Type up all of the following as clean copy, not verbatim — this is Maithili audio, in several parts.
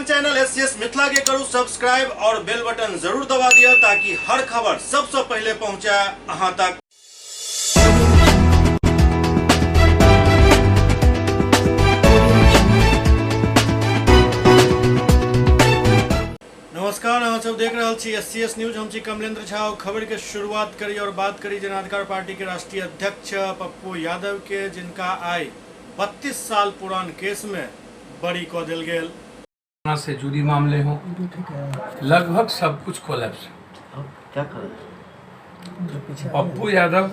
अपन channel S C S Mithila के करू सब्सक्राइब और बेल बटन जरूर दबा दिया ताकि हर खबर सबसे पहले पहुंचे अहां तक। नमस्कार, अहाँ सब देख रहल छी एस सी एस न्यूज। हम छी कमलेंद्र झा और खबर के शुरुआत करी और बात करी जनाधिकार पार्टी के राष्ट्रीय अध्यक्ष पप्पू यादव के, जिनका आइ 32 साल पुरान केस में बरी कऽ देल गेल। से जुड़ी मामले हों, लगभग सब कुछ कोलैप्स है। क्या कर पप्पू यादव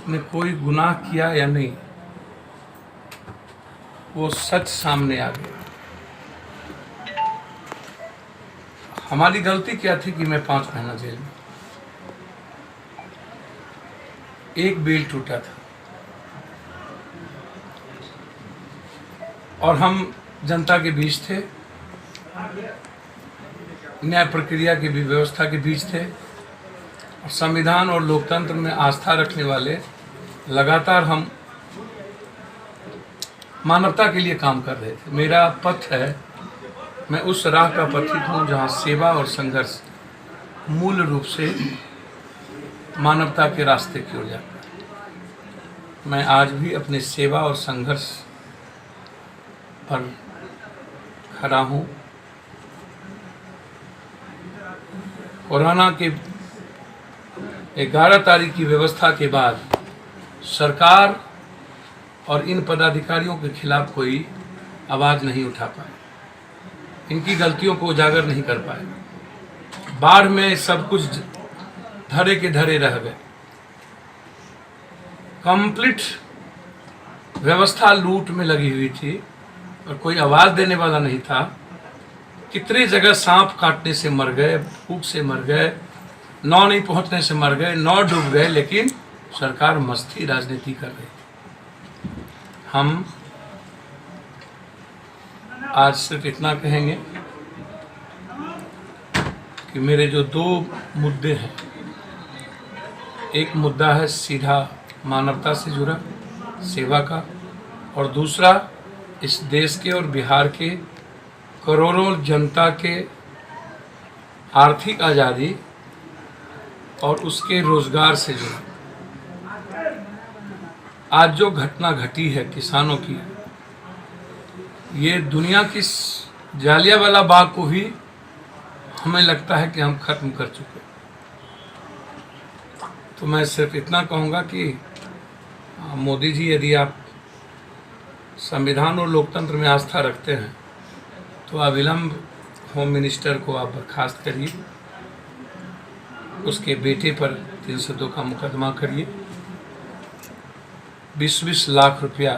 ने कोई गुनाह किया या नहीं, वो सच सामने आ गया। हमारी गलती क्या थी कि मैं 5 महीना जेल में, एक बेल टूटा था और हम जनता के बीच थे, न्याय प्रक्रिया की भी व्यवस्था के बीच थे और संविधान और लोकतंत्र में आस्था रखने वाले लगातार हम मानवता के लिए काम कर रहे थे। मेरा पथ है, मैं उस राह का पथिक हूँ जहाँ सेवा और संघर्ष मूल रूप से मानवता के रास्ते की ओर जाता है। मैं आज भी अपने सेवा और संघर्ष पर खड़ा हूँ। कोरोना के 11 तारीख की व्यवस्था के बाद सरकार और इन पदाधिकारियों के खिलाफ कोई आवाज़ नहीं उठा पाए, इनकी गलतियों को उजागर नहीं कर पाए। बाढ़ में सब कुछ धरे के धरे रह गए। कंप्लीट व्यवस्था लूट में लगी हुई थी और कोई आवाज़ देने वाला नहीं था। कितने जगह सांप काटने से मर गए, भूख से मर गए, नाव नहीं पहुंचने से मर गए, नाव डूब गए, लेकिन सरकार मस्ती राजनीति कर रही थी। हम आज सिर्फ इतना कहेंगे कि मेरे जो 2 मुद्दे हैं, एक मुद्दा है सीधा मानवता से जुड़ा सेवा का, और दूसरा इस देश के और बिहार के करोड़ों जनता के आर्थिक आज़ादी और उसके रोजगार से जुड़ा। आज जो घटना घटी है किसानों की, ये दुनिया की जालियांवाला बाग को भी हमें लगता है कि हम खत्म कर चुके। तो मैं सिर्फ इतना कहूँगा कि मोदी जी, यदि आप संविधान और लोकतंत्र में आस्था रखते हैं तो अविलंब होम मिनिस्टर को आप बर्खास्त करिए, उसके बेटे पर 302 का मुकदमा करिए, 20-20 लाख रुपया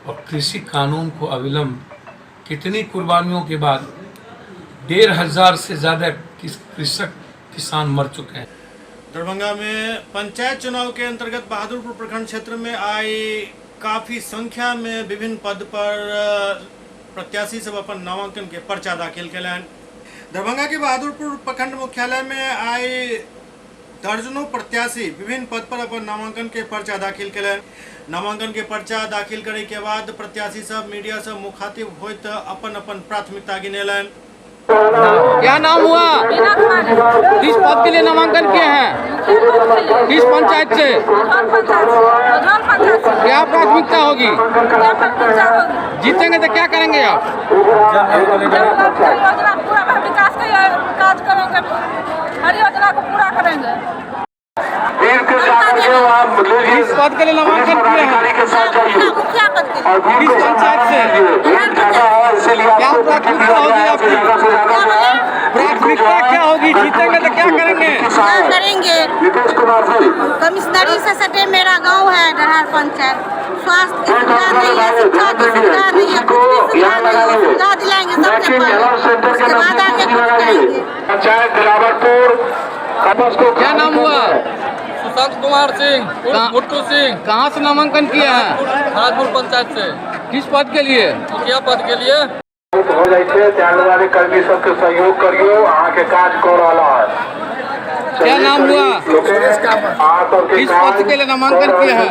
और कृषि कानून को अविलंब, कितनी कुर्बानियों के बाद 1500 से ज़्यादा कृषक किसान मर चुके हैं। दरभंगा में पंचायत चुनाव के अंतर्गत बहादुरपुर प्रखंड क्षेत्र में आई काफी संख्या में विभिन्न पद पर प्रत्याशी सब अपन नामांकन के पर्चा दाखिल कयलनि। दरभंगा के बहादुरपुर प्रखंड मुख्यालय में आई दर्जनों प्रत्याशी विभिन्न पद पर अपन नामांकन के पर्चा दाखिल कयलनि। नामांकन के पर्चा दाखिल करे के बाद प्रत्याशी सब मीडिया से मुखातिब होइत अपन अपन प्राथमिकता गिनेलनि। क्या नाम हुआ? किस पद के लिए नामांकन किए हैं? किस पंचायत से? क्या प्राथमिकता होगी? जीतेंगे तो क्या करेंगे आप? विकास के काज करेंगे, हर योजना को पूरा करेंगे। किस पद के लिए नामांकन किए हैं? मुखिया पद के लिए। किस पंचायत से? क्या प्राथमिकता होगी आपकी? प्राथमिकता क्या होगी? जीतेंगे तो क्या करेंगे? क्या करेंगे? कमिश्नरी से सटे मेरा गांव है डरहार पंचायत। स्वास्थ्य की सुविधा नहीं है, शिक्षा की सुविधा नहीं है, कुछ भी सुविधा नहीं है। सुविधा दिलाएंगे सबसे पहले, उसके बाद आगे कुछ करेंगे। पंचायत दिलावरपुर क्या नाम हुआ? सुशांत कुमार सिंह, भुट्टू सिंह। कहाँ से नामांकन किया है? राजपुर पंचायत से। किस पद के लिए? मुखिया पद के लिए। हो जाइ छै, ताहि दुआरे कर्मी सबके सहयोग करियौ, अहाँके काज कऽ रहल है। क्या नाम हुआ? किस पद के लिए नामांकन किए हैं?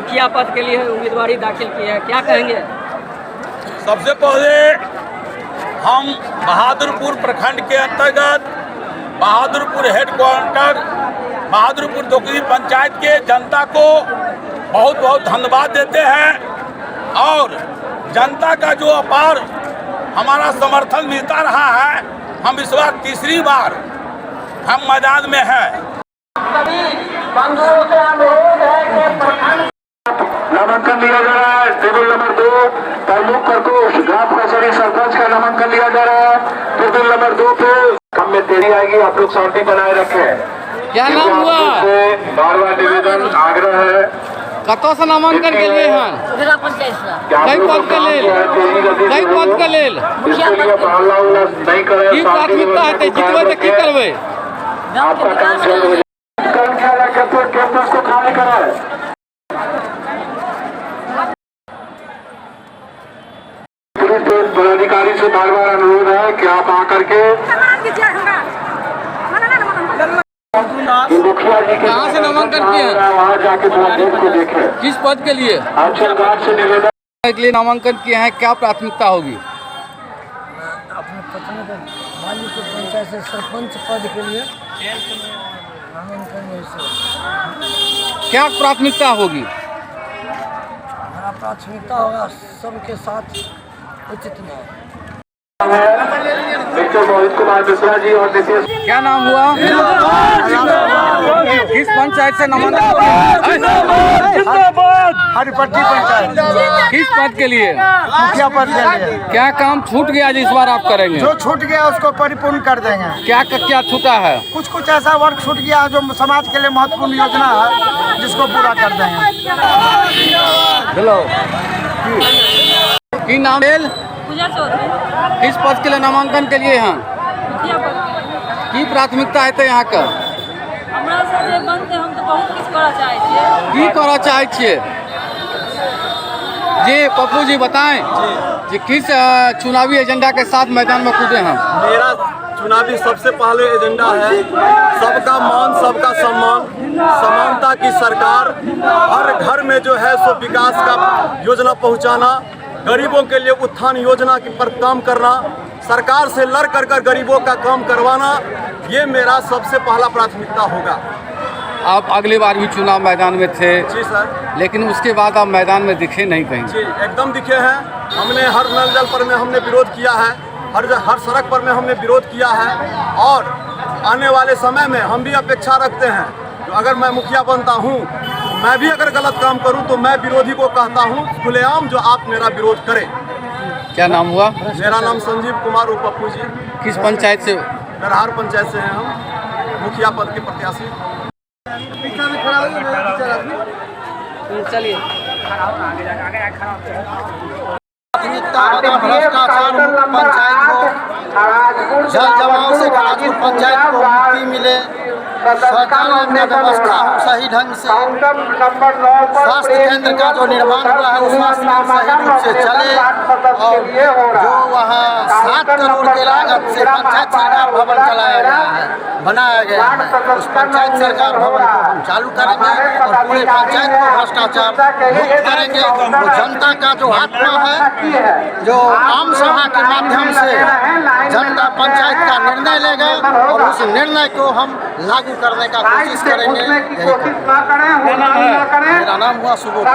मुखिया पद के लिए उम्मीदवारी दाखिल की है, क्या कहेंगे? सबसे पहले हम बहादुरपुर प्रखंड के अंतर्गत बहादुरपुर हेडक्वार्टर बहादुरपुर दोकरी पंचायत के जनता को बहुत बहुत धन्यवाद देते हैं और जनता का जो अपार हमारा समर्थन मिलता रहा है, हम इस बार तीसरी बार हम मैदान में हैं। नामांकन लिया जा रहा है। टेबल नंबर 2 प्रमुख प्रकोष्ठ ग्राम कचहरी सरपंच का नामांकन लिया जा रहा है। टेबल नंबर 2 पे कम में देरी आएगी, आप लोग शांति बनाए रखें। क्या नाम हुआ? बार बार निवेदन आग्रह है। कतऽ से नामांकन के लिए हैं? जिला पंचायत से। कि आप कई लोग पद के काम लेल? जो है तेजी गति से कई हो। पद के लेल? इसके लिए हल्ला उल्ला नहीं करें। की शांति प्राथमिकता व्यवस्था हेतै? को जीतबै कायम तऽ की रखें। करबै? आपका काम जल्द हो जाए। कैंपस को खाली कराए। पुलिस पदाधिकारी से बार बार अनुरोध है कि आप आकर के मुखिया जी के कहाँ से नामांकन किए हैं? वहाँ जाके थोड़ा देख को देखें। किस पद के लिए अंचल गार्ड से निवेदन के लिए नामांकन किए हैं, क्या प्राथमिकता होगी? अपने पत्नी का मालीपुर पंचायत से सरपंच पद के लिए नामांकन जैसे। क्या प्राथमिकता होगी? हमारा प्राथमिकता होगा सबके साथ उचित न्याय। मिस्टर मोहित कुमार मिश्रा जी और नीतीश। क्या नाम हुआ? किस पंचायत से नामांकन? हरिपट्टी पंचायत। किस पद के लिए? मुखिया पद के लिए। क्या काम छूट गया जिस बार आप करेंगे? जो छूट गया उसको परिपूर्ण कर देंगे। क्या क्या छूटा है? कुछ कुछ ऐसा वर्क छूट गया जो समाज के लिए महत्वपूर्ण योजना है, जिसको पूरा कर देंगे। हेलो, की नाम भेल? पूजा चौधरी। किस पद के लिए नामांकन के लिए हैं? मुखिया पद के लिए। की प्राथमिकता हेतै यहाँ के? हमरा से जे बनतै, हम तऽ बहुत किछु करऽ चाहै छियै। की करऽ चाहै छियै? जी पप्पू जी, बताएं जी, किस चुनावी एजेंडा के साथ मैदान में कूदे हैं? मेरा चुनावी सबसे पहले एजेंडा है सबका मान सबका सम्मान, समानता की सरकार, हर घर में जो है सो विकास का योजना पहुंचाना, गरीबों के लिए उत्थान योजना के पर काम करना, सरकार से लड़ कर कर गरीबों का काम करवाना, ये मेरा सबसे पहला प्राथमिकता होगा। आप अगली बार भी चुनाव मैदान में थे? जी सर। लेकिन उसके बाद आप मैदान में दिखे नहीं कहीं। जी, एकदम दिखे हैं। हमने हर नल जल पर में हमने विरोध किया है, हर हर सड़क पर में हमने विरोध किया है और आने वाले समय में हम भी अपेक्षा रखते हैं जो अगर मैं मुखिया बनता हूँ तो मैं भी अगर गलत काम करूँ तो मैं विरोधी को कहता हूँ खुलेआम जो आप मेरा विरोध करें। क्या नाम हुआ? मेरा नाम संजीव कुमार उर्फ पप्पू जी। किस पंचायत से? दरहार पंचायत से हैं हम, मुखिया पद के प्रत्याशी। चलिए। भ्रष्टाचार मुक्त पंचायत हो, जल जमाव से खराजपुर पंचायत को मुक्ति मिले, शौचालय का व्यवस्था हो सही ढंग से, स्वास्थ्य केंद्र का जो निर्माण हुआ है वो स्वास्थ्य केंद्र सही रूप से चले और जो वहाँ 7 करोड़ के लागत से पंचायत सरकार भवन चलाया गया है, बनाया गया है, उस पंचायत सरकार भवन को हम चालू करेंगे और पूरे पंचायत को भ्रष्टाचार मुक्त करेंगे। वो जनता का जो आत्मा है, जो आम सभा के माध्यम से जनता पंचायत का निर्णय लेगा और उस निर्णय को हम लागू करने का कोशिश करेंगे। यही करेंगे। मेरा नाम हुआ सुबोध।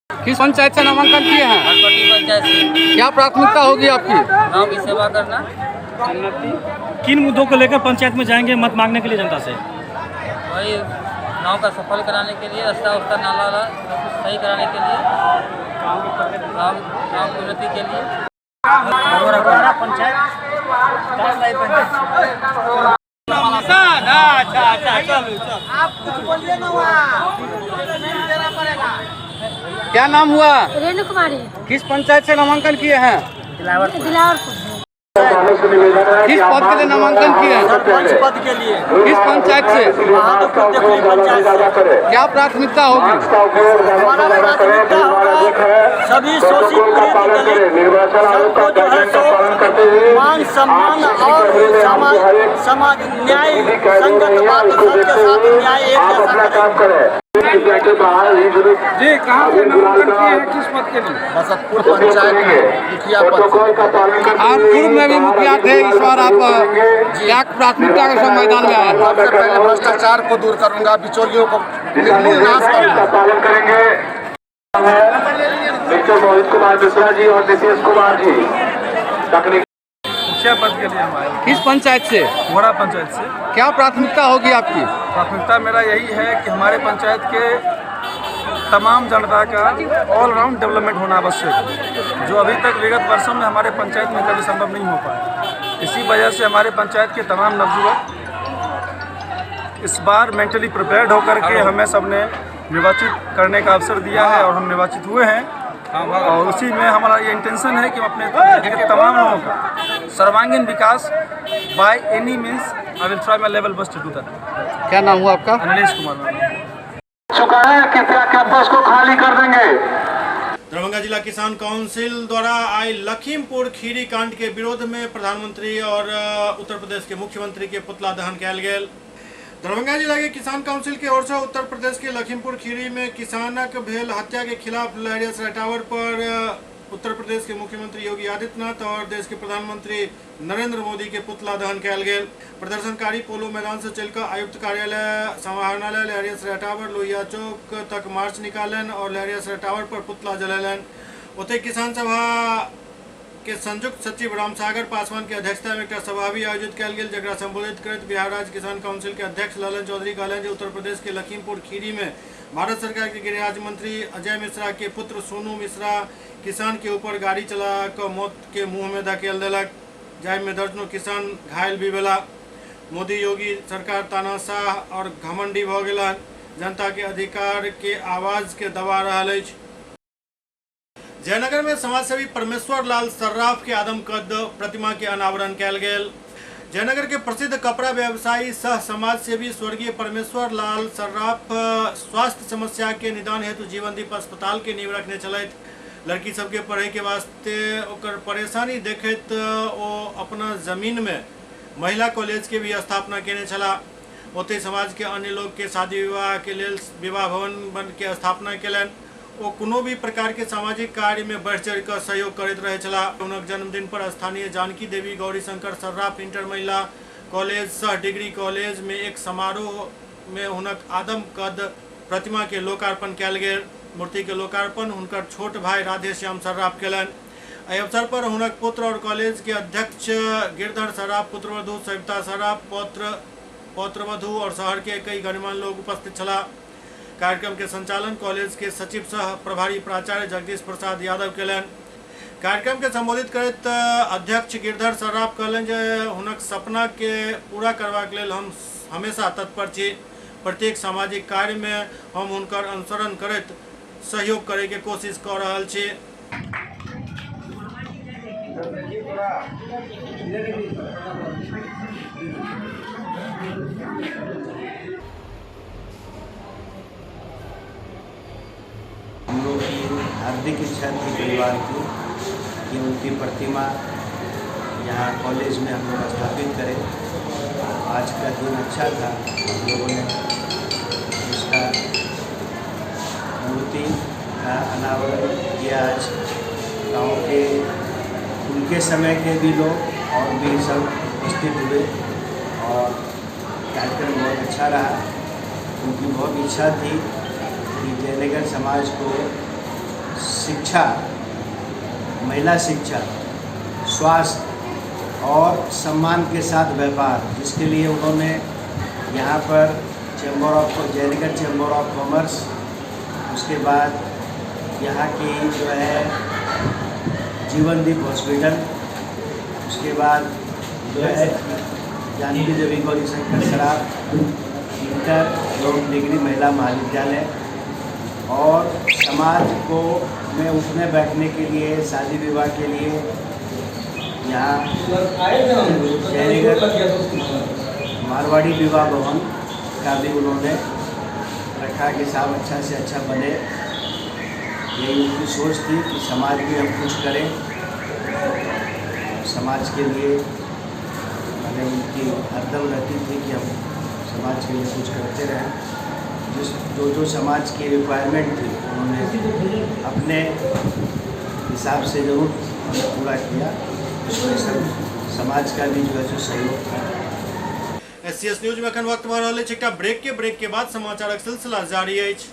किस पंचायत से नामांकन किए हैं? हरपट्टी पंचायत से। क्या प्राथमिकता होगी आपकी? गाँव की सेवा करना। किन मुद्दों को लेकर पंचायत में जाएंगे मत मांगने के लिए जनता से? वही गाँव का सफल कराने के लिए, रास्ता उस्ता नाला वाला सब कुछ सही कराने के लिए, गाँव गाँव की उन्नति के लिए। क्या नाम हुआ? रेणु कुमारी। किस पंचायत से नामांकन किए हैं? दिलावरपुर। किस पद के लिए नामांकन किए हैं? सरपंच पद के लिए। किस पंचायत से? बहादुरपुर देखली पंचायत से। क्या प्राथमिकता होगी? हमारा प्राथमिकता होगा सभी शोषित पीड़ित दलित सबको जो है सो मान सम्मान और समाज न्याय संगत बात सबके साथ न्याय एक जैसा करें। जी, कहाँ से नामांकन किए हैं, किस पद के लिए? बसतपुर पंचायत मुखिया पद। आप पूर्व में भी मुखिया थे, इस बार आप क्या प्राथमिकता के साथ मैदान में आए? सबसे पहले भ्रष्टाचार को दूर करूंगा, बिचौलियों को निर्मूल नाश करूंगा। पालन करेंगे मिस्टर मोहित कुमार मिश्रा जी और नीतीश कुमार जी। तकनीक मुखिया पद के लिए हम आए। किस पंचायत से? घोड़ा पंचायत से। क्या प्राथमिकता होगी आपकी? प्राथमिकता मेरा यही है कि हमारे पंचायत के तमाम जनता का ऑलराउंड डेवलपमेंट होना आवश्यक है, जो अभी तक विगत वर्षों में हमारे पंचायत में कभी संभव नहीं हो पाया। इसी वजह से हमारे पंचायत के तमाम नवयुवक इस बार मेंटली प्रिपेयर्ड होकर के हमें सबने निर्वाचित करने का अवसर दिया है और हम निर्वाचित हुए हैं। और उसी में हमारा ये इंटेंशन है कि हम अपने क्षेत्र के तमाम लोगों का सर्वांगीण विकास by any means I will try my level best to do that. क्या नाम हुआ आपका? अनिलेश कुमार। चुका है, कृपया कैंपस को खाली कर देंगे। दरभंगा जिला किसान काउंसिल द्वारा आई लखीमपुर खीरी कांड के विरोध में प्रधानमंत्री और उत्तर प्रदेश के मुख्यमंत्री के पुतला दहन कयल गेल। दरभंगा जिला के किसान काउंसिल के ओर से उत्तर प्रदेश के लखीमपुर खीरी में किसानक भेल हत्या के खिलाफ लहरियासराय टावर पर उत्तर प्रदेश के मुख्यमंत्री योगी आदित्यनाथ और देश के प्रधानमंत्री नरेंद्र मोदी के पुतला दहन कयल गेल। प्रदर्शनकारी पोलो मैदान से चलकर आयुक्त कार्यालय, समाहरणालय, लहरियासराय टावर, लोहिया चौक तक मार्च निकालन और लहरियासराय टावर पर पुतला जलेलन। ओतहि किसान सभा के संयुक्त सचिव रामसागर पासवान के अध्यक्षता में एक सभा भी आयोजित कयल गेल, जकरा संबोधित करैत बिहार राज्य किसान काउंसिल के अध्यक्ष ललन चौधरी कहलनि जे उत्तर प्रदेश के लखीमपुर खीरी में भारत सरकार के गृह राज्य मंत्री अजय मिश्रा के पुत्र सोनू मिश्रा किसान के ऊपर गाड़ी चला कऽ मौत के मुँह में धकेल देलक, जाहिमे दर्जनों किसान घायल भी भेला। मोदी योगी सरकार तानाशाह और घमंडी भऽ गेल, जनता के अधिकार के आवाज के दबा रहल अछि। जयनगर में समाजसेवी परमेश्वर लाल सर्राफ के आदमकद प्रतिमा के अनावरण कयल गेल। जयनगर के प्रसिद्ध कपड़ा व्यवसायी सह समाजसेवी स्वर्गीय परमेश्वर लाल सर्राफ स्वास्थ्य समस्या के निदान हेतु जीवनदीप अस्पताल के नींव रखने छलथि। लड़की सबके पढ़े के वास्ते ओकर परेशानी देखैत ओ अपना जमीन में महिला कॉलेज के भी स्थापना केने छलाह। ओतहि समाज के अन्य लोग के शादी विवाह के लेल विवाह भवन बन के स्थापना केलनि। ओ कोनो भी प्रकार के सामाजिक कार्य में बढ़ि चढ़ि कऽ सहयोग करैत रहै छलाह। हुनक जन्मदिन पर स्थानीय जानकी देवी गौरीशंकर सर्राफ इंटर महिला कॉलेज सह डिग्री कॉलेज में एक समारोह में हुनक आदमकद प्रतिमा के लोकार्पण कयल गेल। मूर्ति के लोकार्पण हुनकर छोट भाई राधेश्याम सर्राफ केलनि। एहि अवसर पर हुनक पुत्र और कॉलेज के अध्यक्ष गिरधर सर्राफ, पुत्रवधू सविता सर्राफ, पौत्रवधू और शहर के कई गणमान्य लोग उपस्थित छलाह। कार्यक्रम के संचालन कॉलेज के सचिव सह प्रभारी प्राचार्य जगदीश प्रसाद यादव केलनि। कार्यक्रम के संबोधित करैत अध्यक्ष गिरधर सर्राफ कहलनि जे हुनक सपना के पूरा करबाक लेल हम हमेशा तत्पर छी। प्रत्येक सामाजिक कार्य में हम हुनकर अनुसरण करैत सहयोग करे के कोशिश कऽ रहल छी। हम लोग की हार्दिक इच्छा थी परिवार की कि उनकी प्रतिमा यहाँ कॉलेज में हम लोग स्थापित करें। आज का दिन अच्छा था, हम लोगों ने उसका मूर्ति का अनावरण किया। आज गांव के उनके समय के भी लोग और भी सब उपस्थित हुए और कार्यक्रम बहुत अच्छा रहा। उनकी बहुत इच्छा थी कि जयनगर समाज को शिक्षा, महिला शिक्षा, स्वास्थ्य और सम्मान के साथ व्यापार, जिसके लिए उन्होंने यहाँ पर chamber of Jaynagar chamber of commerce, उसके बाद यहाँ की जो है जीवनदीप हॉस्पिटल, उसके बाद जो है जानकी देवी गौरीशंकर सराफ इंटर एवं डिग्री महिला महाविद्यालय, और समाज को में उठने बैठने के लिए, शादी विवाह के लिए यहाँ जयनगर मारवाड़ी विवाह भवन का भी उन्होंने रखा कि साहब अच्छा से अच्छा बने। यही उनकी सोच थी कि समाज में हम कुछ करें, समाज के लिए मैंने उनकी हरदम रहती थी कि हम समाज के लिए कुछ करते रहें। जिस जो जो समाज की रिक्वायरमेंट थी उन्होंने अपने हिसाब से ज़रूर हमने पूरा किया। उसमें सब समाज का भी जो है सो सहयोग था। एससीएस न्यूज में एखन वक्त भऽ रहल अछि एकटा ब्रेक के। ब्रेक के बाद समाचारक सिलसिला जारी अछि।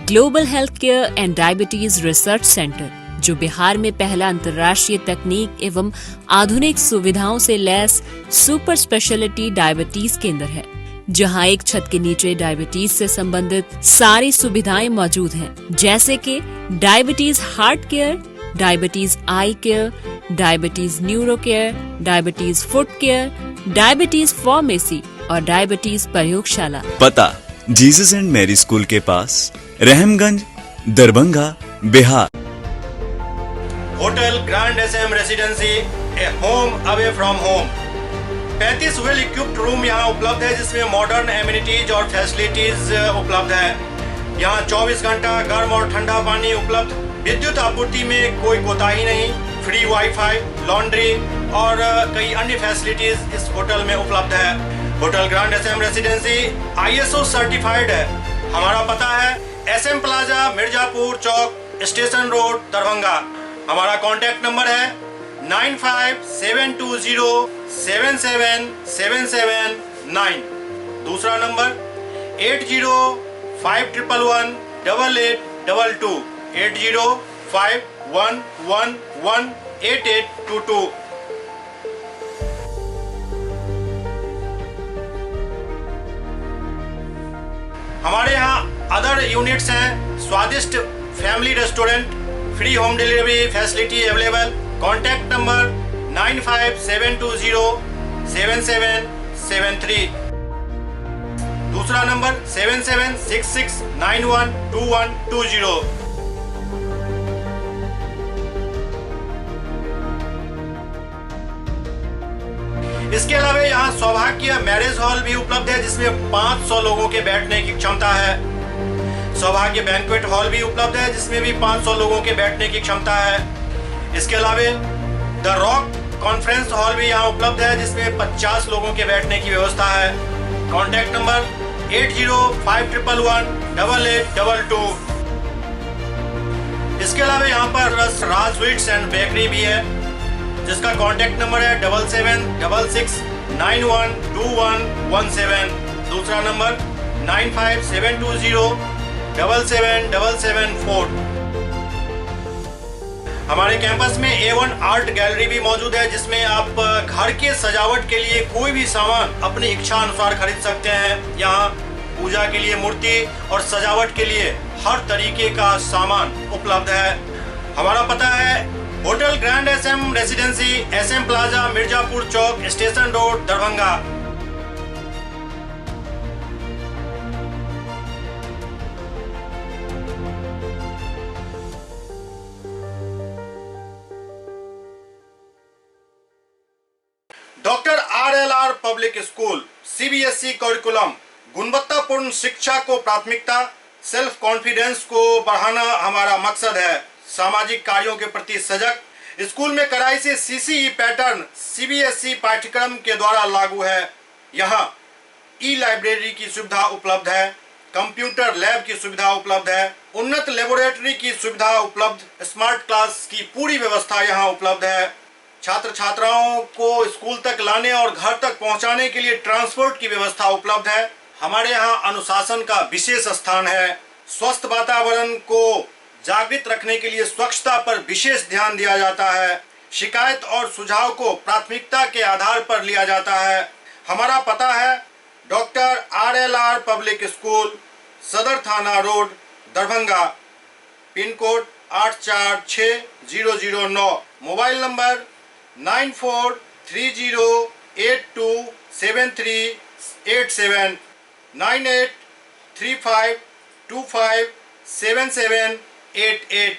Global health care and diabetes research centre, जो बिहार में पहला अंतर्राष्ट्रीय तकनीक एवं आधुनिक सुविधाओं से लैस सुपर स्पेशलिटी डायबिटीज केंद्र है, जहां एक छत के नीचे डायबिटीज से संबंधित सारी सुविधाएं मौजूद हैं, जैसे कि diabetes heart care, diabetes eye care, diabetes neuro care, diabetes foot care, diabetes pharmacy और डायबिटीज प्रयोगशाला। पता: जीसस एंड मैरी स्कूल के पास, Rahamganj, Darbhanga, Bihar. Hotel grand S M residency, a home away from home. 35 well equipped room यहाँ उपलब्ध है, जिसमें मॉडर्न एमिनिटीज और फैसिलिटीज उपलब्ध है। यहाँ 24 घंटा गर्म और ठंडा पानी उपलब्ध, विद्युत आपूर्ति में कोई कोताही नहीं, फ्री वाईफाई, लॉन्ड्री और कई अन्य फैसिलिटीज इस होटल में उपलब्ध है। Hotel grand S M residency ISO certified है। हमारा पता है एस एम प्लाजा, मिर्जापुर चौक, स्टेशन रोड, दरभंगा। हमारा कांटेक्ट नंबर है 9572077779। दूसरा नंबर 8051118822, 8051118822। हमारे यहाँ अदर यूनिट्स हैं स्वादिष्ट family restaurant, free home delivery facility available. Contact number 9572077773। दूसरा नंबर 7766912120। इसके अलावा यहाँ सौभाग्य मैरिज हॉल भी उपलब्ध है, जिसमें 500 लोगों के बैठने की क्षमता है। सौभाग्य बैंक्वेट हॉल भी उपलब्ध है, जिसमें भी 500 लोगों के बैठने की क्षमता है। इसके अलावा the rock conference hall भी यहाँ उपलब्ध है, जिसमें 50 लोगों के बैठने की व्यवस्था है। Contact number 8051118822। इसके अलावा यहाँ पर राज स्वीट्स एंड बेकरी भी है, जिसका कॉन्टैक्ट नंबर है 7766912117। दूसरा नंबर 9572077774। हमारे कैंपस में A1 art gallery भी मौजूद है, जिसमें आप घर के सजावट के लिए कोई भी सामान अपनी इच्छा अनुसार खरीद सकते हैं। यहाँ पूजा के लिए मूर्ति और सजावट के लिए हर तरीके का सामान उपलब्ध है। हमारा पता है hotel grand S M residency, S M plaza, Mirzapur Chowk, station road, Darbhanga. Doctor R L R public school, CBSE curriculum, गुणवत्तापूर्ण शिक्षा को प्राथमिकता, सेल्फ कॉन्फिडेंस को बढ़ाना हमारा मकसद है। सामाजिक कार्यों के प्रति सजग, स्कूल में कड़ाई से सीसीई पैटर्न सीबीएसई पाठ्यक्रम के द्वारा लागू है। यहाँ ई लाइब्रेरी की सुविधा उपलब्ध है, कंप्यूटर लैब की सुविधा उपलब्ध है, उन्नत लेबोरेटरी की सुविधा उपलब्ध, स्मार्ट क्लास की पूरी व्यवस्था यहाँ उपलब्ध है। छात्र छात्राओं को स्कूल तक लाने और घर तक पहुँचाने के लिए ट्रांसपोर्ट की व्यवस्था उपलब्ध है। हमारे यहाँ अनुशासन का विशेष स्थान है। स्वस्थ वातावरण को जागृत रखने के लिए स्वच्छता पर विशेष ध्यान दिया जाता है। शिकायत और सुझाव को प्राथमिकता के आधार पर लिया जाता है। हमारा पता है doctor R L R public school, Sadar थाना road, Darbhanga, pin code 846009। Mobile number 9430827387, 9835257788।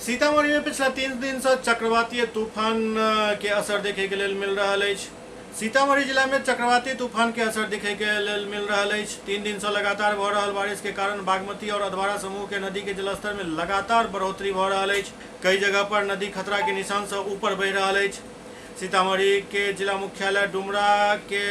Sitamarhi में पिछला 3 दिन से चक्रवातीय तूफान के असर देखे के लेल मिल रहा अछि। सीतामढ़ी जिला में चक्रवाती तूफान के असर दिखे के लेल मिल रहल अछि। 3 दिन से लगातार भऽ रहल बारिश के कारण बागमती और अधवारा समूह के नदी के जलस्तर में लगातार बढ़ोतरी भऽ रहल अछि। कई जगह पर नदी खतरा के निशान से ऊपर बहि रहल अछि। सीतामढ़ी के जिला मुख्यालय डुमरा के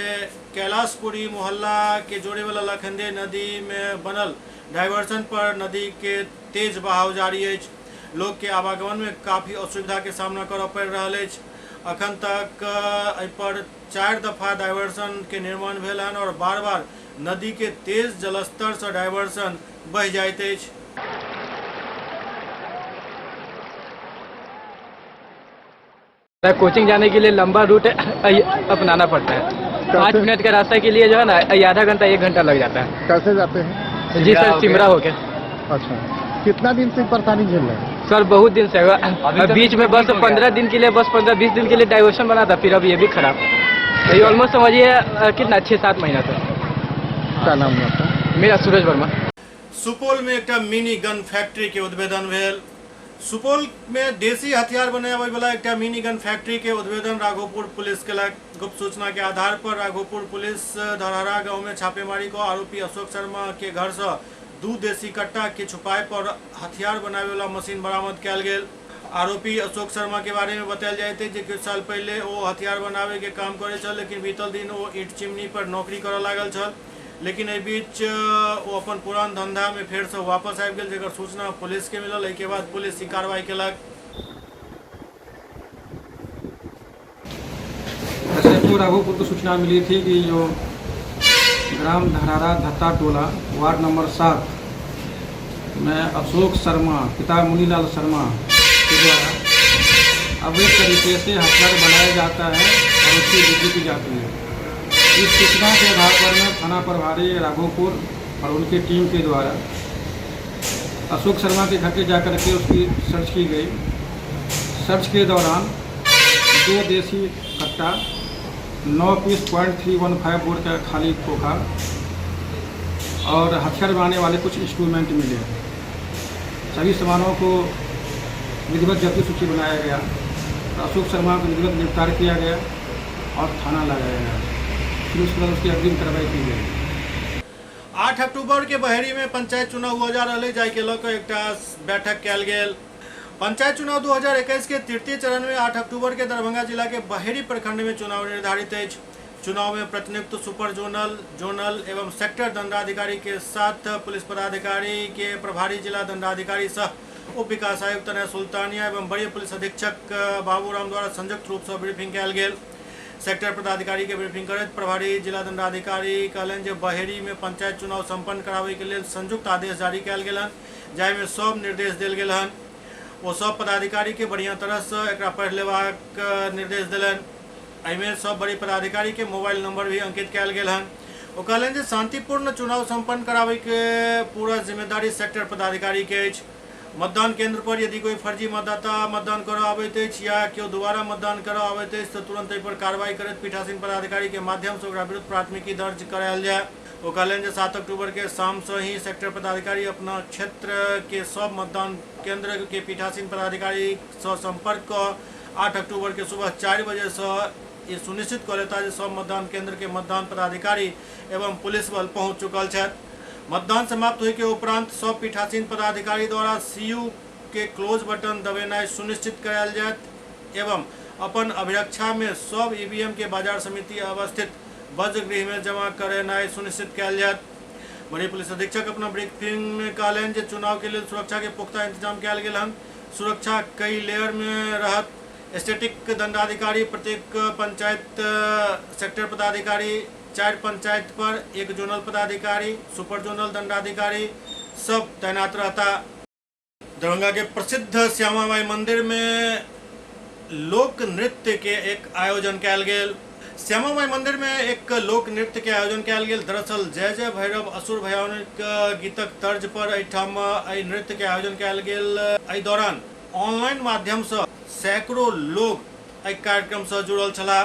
कैलाशपुरी मोहल्ला के जोड़े वाला लखनदेई नदी में बनल डाइवर्सन पर नदी के तेज बहाव जारी अछि। लोक के आवागमन में काफी असुविधा के सामना करऽ पड़ि रहल अछि। अखन तक एहि पर 4 दफा डाइवर्सन के निर्माण भेल हन और बार बार नदी के तेज जलस्तर से डाइवर्सन बहि जाइत अछि। कोचिंग जाने के लिए लंबा रूट अपनाना पड़ता है। 5 मिनट के रास्ते के लिए जो है ना आधा घंटा 1 घंटा लग जाता है। कैसे जाते हैं? जी सर, सिमरा होके। अच्छा, कितना दिन से परेशानी झेल रहे हैं? सर बहुत दिन से है। अभी तो बीच में बस ठीक हो गया। 15 दिन के लिए, बस 15-20 दिन के लिए डाइवर्सन बना था, फिर अब ये भी खराब। तो ये ऑलमोस्ट समझिए कितना 6-7 महीना तक। क्या नाम है आपका? मेरा सूरज वर्मा। सुपौल में एकटा मिनी गन फैक्ट्री के उद्भेदन भेल। सुपौल में देसी हथियार बनाबै वाला एकटा मिनी गन फैक्ट्री के उद्भेदन राघोपुर पुलिस केलक। गुप्त सूचना के आधार पर राघोपुर पुलिस धरहरा गांव में छापेमारी क आरोपी अशोक शर्मा के घर से 2 देसी कट्टा के छुपाए पर हथियार बनावे वाला मशीन बरामद कयल गेल। आरोपी अशोक शर्मा के बारे में बतायल जाइत अछि जे किछु साल पहिले ओ हथियार बनावे के काम करे छल, लेकिन बीतल दिन ओ ईंट चिमनी पर नौकरी करऽ लागल छल। लेकिन एहि बीच ओ अपन पुरान धंधा में फेर से वापस आबि गेल, जकर सूचना पुलिस के मिलल। एहि के बाद पुलिस ई कार्रवाई केलक। एसएचओ राघोपुर को सूचना मिली थी कि जो ग्राम धरारा धत्ता टोला वार्ड नंबर 7 में अशोक शर्मा पिता मुनीलाल शर्मा के द्वारा अवैध तरीके से हथियार बनाया जाता है और उसकी बिक्री की जाती है। इस सूचना के आधार पर में थाना प्रभारी राघोपुर और उनकी टीम के द्वारा अशोक शर्मा के घर के जाकर के उसकी सर्च की गई। सर्च के दौरान 2 देसी कट्टा, 9 पीस .315 बोर का खाली खोखा और हथियार बनाने वाले कुछ इंस्ट्रूमेंट मिले। सभी सामानों को विधिवत जब्ती सूची बनाया गया। अशोक शर्मा को विधिवत गिरफ्तार किया गया और थाना लगाया गया। फिर उसके बाद उसकी अग्रिम कार्रवाई की गई। 8 अक्टूबर के बहेड़ी में पंचायत चुनाव हुआ जा रहा है, जाहि के लऽ कऽ एकटा बैठक कयल गेल। पंचायत चुनाव 2021 के तृतीय चरण में 8 अक्टूबर के दरभंगा जिला के बहेड़ी प्रखंड में चुनाव निर्धारित अछि। चुनाव में प्रतिनियुक्त सुपर जोनल, जोनल एवं सेक्टर दंडाधिकारी के साथ पुलिस पदाधिकारी के प्रभारी जिला दंडाधिकारी सह उप विकास आयुक्त तनय सुल्तानिया एवं वरीय पुलिस अधीक्षक बाबूराम द्वारा संयुक्त रूप से ब्रीफिंग कयल गेल। सेक्टर पदाधिकारी के ब्रीफिंग करैत प्रभारी जिला दंडाधिकारी कहलनि जे बहेड़ी में पंचायत चुनाव संपन्न कराबय के लेल संयुक्त आदेश जारी कयल गेल हन, जाहि में सब निर्देश देल गेल हन। ओ सब पदाधिकारी के बढ़िया तरह से एकरा पढ़ि लेबाक निर्देश देलनि। एहिमे सब बड़ी पदाधिकारी के मोबाइल नंबर भी अंकित कयल गेल हन। ओ कहलनि जे शांतिपूर्ण चुनाव संपन्न कराबय के पूरा जिम्मेदारी सेक्टर पदाधिकारी के अछि। मतदान केंद्र पर यदि कोई फर्जी मतदाता मतदान करऽ आबैत अछि या केओ दोबारा मतदान करऽ आबैत अछि तऽ तुरंत एहि पर कार्रवाई करैत पीठासीन पदाधिकारी के माध्यम से ओकरा विरुद्ध प्राथमिकी दर्ज करायल जाय। ओ कहलनि जे 7 अक्टूबर के शाम से ही सेक्टर पदाधिकारी अपना क्षेत्र के सब मतदान केंद्र के पीठासीन पदाधिकारी से संपर्क कऽ 8 अक्टूबर के सुबह 4 बजे से ये सुनिश्चित कऽ लेता जे सब मतदान केंद्र के मतदान पदाधिकारी एवं पुलिस बल पहुँच चुकल छथि। मतदान समाप्त होय के उपरांत सब पीठासीन पदाधिकारी द्वारा सीयू के क्लोज बटन दबेनाइ सुनिश्चित करायल जायत एवं अपन अभिरक्षा में सब ईवीएम के बाजार समिति अवस्थित वज्रगृह में जमा करेनाइ सुनिश्चित कयल जायत। वरीय पुलिस अधीक्षक अपना ब्रीफिंग में कहलनि जे चुनाव के लेल सुरक्षा के पुख्ता इंतजाम कयल गेल हन। सुरक्षा कई लेयर में रहत। स्टेटिक दंडाधिकारी प्रत्येक पंचायत सेक्टर पदाधिकारी, 4 पंचायत पर 1 जोनल पदाधिकारी, सुपर जोनल दंडाधिकारी सब तैनात रहता। दरभंगा के प्रसिद्ध श्यामा माई मंदिर में लोक नृत्य के एक आयोजन कयल गेल। श्यामा माई मंदिर में एक लोक नृत्य के आयोजन कयल गेल। दरअसल जय जय भैरव असुर भयाउनिक गीतक तर्ज पर एहिठाम एहि नृत्य के आयोजन कयल गेल। एहि दौरान ऑनलाइन माध्यम से सैकड़ों लोग एहि कार्यक्रम से जुड़ल छलाह।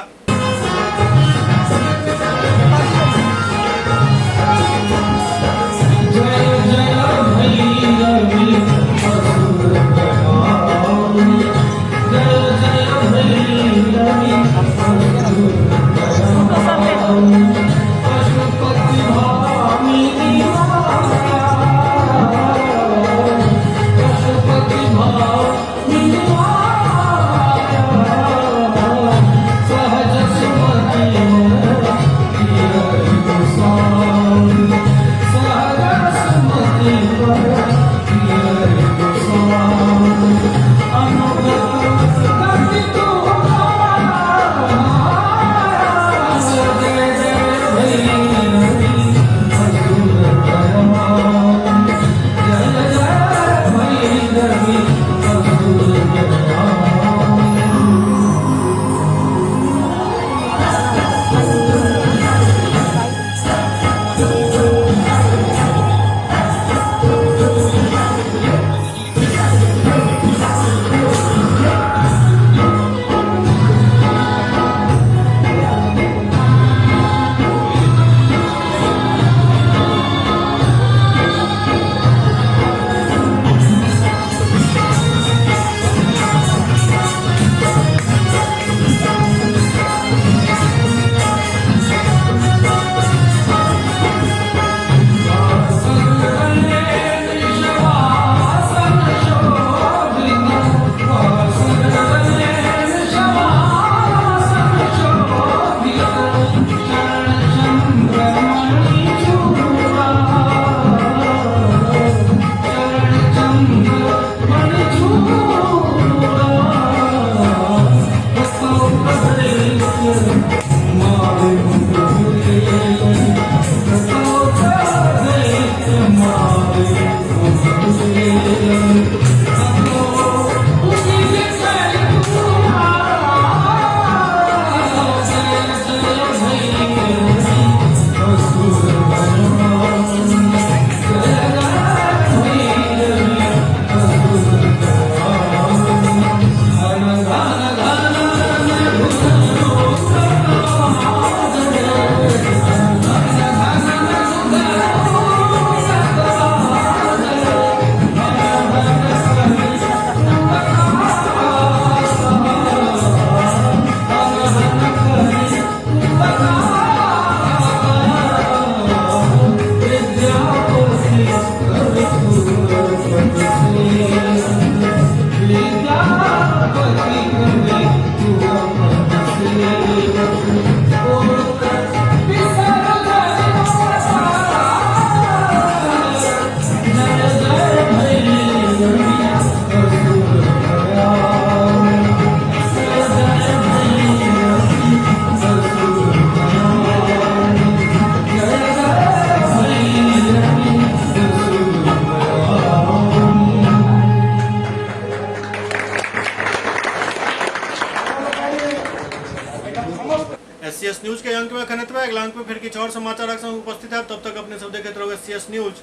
एससीएस न्यूज के अंक में अखन एतबे। अगला अंक में फिर किछु और समाचारक संग उपस्थित है। तब तक अपने सब देखैत रहू एससीएस न्यूज।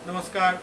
नमस्कार।